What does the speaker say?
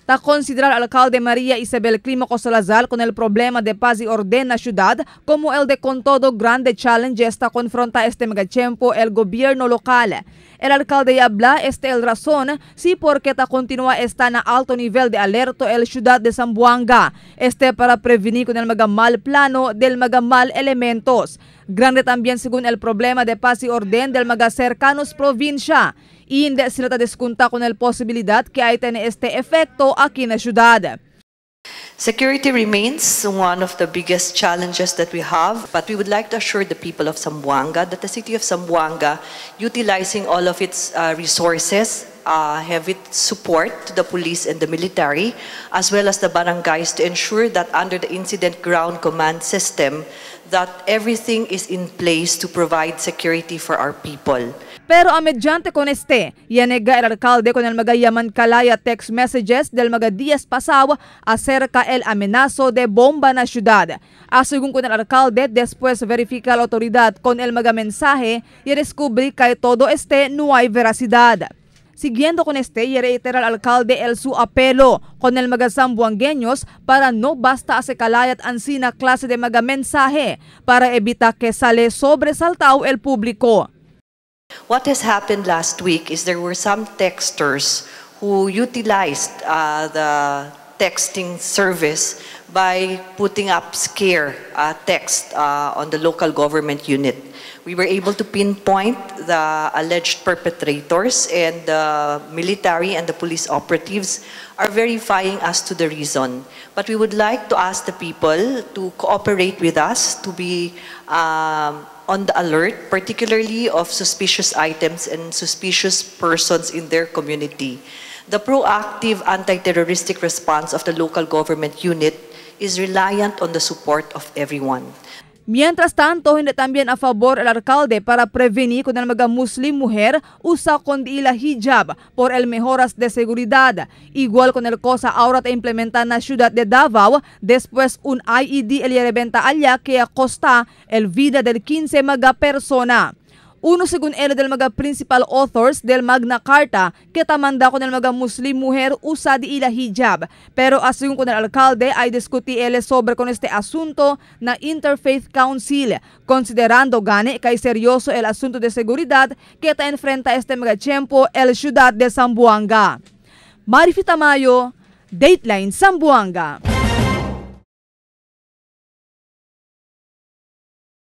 Ta considerar alcalde María Isabel Clímaco Salazar con el problema de paz y orden na ciudad como el de con todo grande challenge esta confronta este megatiempo el gobierno local. El alcalde habla este el razón sí porque ta continúa está na alto nivel de alerto el ciudad de Zamboanga. Este para prevenir con el mga mal plano del mga mal elementos. Grande también según el problema de paz y orden del mga cercanos provincia. Y hindi sila ta deskunta con el posibilidad que hay tener este efecto aquí na ciudad. Security remains one of the biggest challenges that we have, but we would like to assure the people of Zamboanga that the city of Zamboanga, utilizing all of its resources, have its support to the police and the military, as well as the barangays, to ensure that under the Incident Ground Command System, that everything is in place to provide security for our people. Pero a mediante con este, yanega el alcalde con el magayaman kalaya text messages del mga días pasado acerca el amenazo de bomba na ciudad. A según con el alcalde, después verifica la autoridad con el mga mensaje y descubrí que todo este no hay veracidad. Siguiendo con este, y reitera al alcalde el su apelo con el mga zamboangueños para no basta a kalayat ansina clase de mga mensaje para evitar que sale sobresaltado el público. What has happened last week is there were some texters who utilized the texting service by putting up scare text on the local government unit. We were able to pinpoint the alleged perpetrators, and the military and the police operatives are verifying as to the reason. But we would like to ask the people to cooperate with us, to be on the alert, particularly of suspicious items and suspicious persons in their community. The proactive anti-terroristic response of the local government unit is reliant on the support of everyone. Mientras tanto, hindi también a favor el alcalde para prevenir con el mga muslim mujer usa con ila hijab por el mejoras de seguridad. Igual con el cosa ahora te implementa na ciudad de Davao, después un IED el reventa allá que acosta el vida del 15 mga persona. Uno según él del mga principal authors del Magna Carta que tamanda con el mga muslim mujer usa di ila hijab. Pero según con el alcalde ay discuti él sobre con este asunto na Interfaith Council, considerando gani kay seryoso el asunto de seguridad que ta enfrenta este mga tiempo el ciudad de Zamboanga. Marifi Tamayo, Dateline Zamboanga.